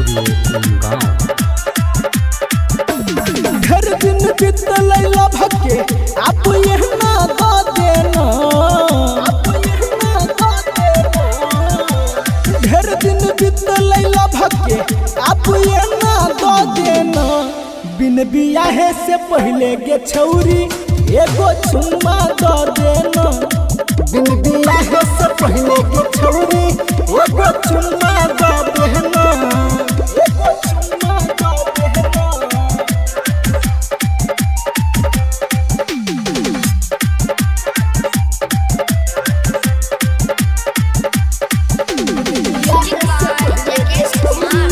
Studio गाँव। घर दिन बीतल लभके आप एहना द देना, आप एहना द देना। घर दिन बीतल लभके आप एहना द देना। बिन बियाहे से पहले गे छौरी एगो चुम्मा द देना। बिन बियाहे से पहले गे छौरी एगो चुम्मा द देना, एगो चुम्मा द देना। Music by Rakesh Kumar.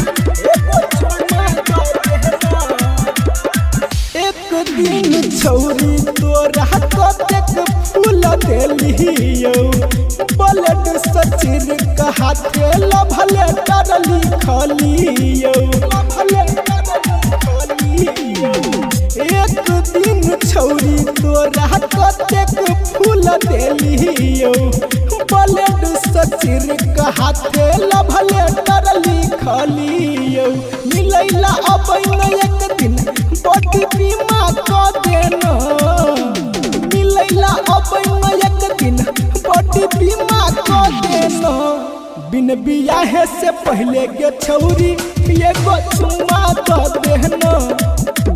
एक दिन छौरी तोरा कतेक फूल देलियौ, ब्लड सचिर कहाते लभले तर लिखलियौ, लभले तर लिखलियौ। एक दिन छौरी तोरा कतेक फूल देलियौ, ब्लड सचिर कहाते लभले तर लिखलियौ। मिलैला अबै न एक दिन बड़ी बीमा क देना। मिलैला अबै न एक दिन बड़ी बीमा क देना। बिन बियाहे से पहले गे छौरी एगो चुम्मा द देना।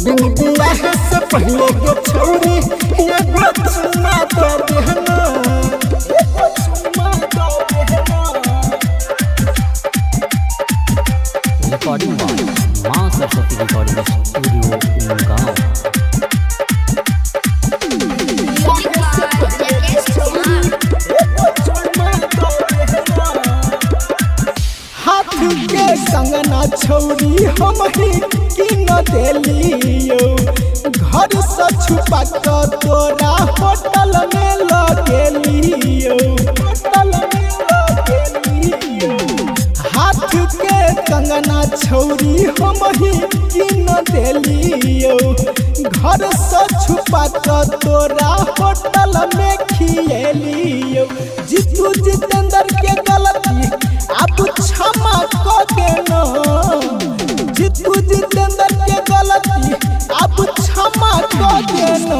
बिन बियाहे से पहले गे छौरी एगो चुम्मा द देना, एगो चुम्मा द देना। रिकॉर्डिंग बाय माँ सरस्वती रिकॉर्डिंग स्टूडियो गाँव। Music by Rakesh Kumar. हाथ के कंगना छौरी हम ही किन देलियौ, घर से छुपा के तोरा होटल में लगेलियौ, होटल में लगेलियौ। हाथ के कंगना छौरी हम ही किन देलियौ, घर से छुपा के तोरा होटल में खिएलियौ। जीतू जितेंद्र के गलती अब क्षमा क देना। जीतू जितेंद्र के गलती अब क्षमा क देना।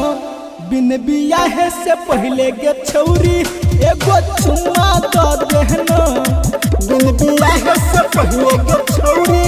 बिन बियाहे से पहले गे छौरी एगो चुम्मा द देना। बिन बियाहे से पहले गे छौरी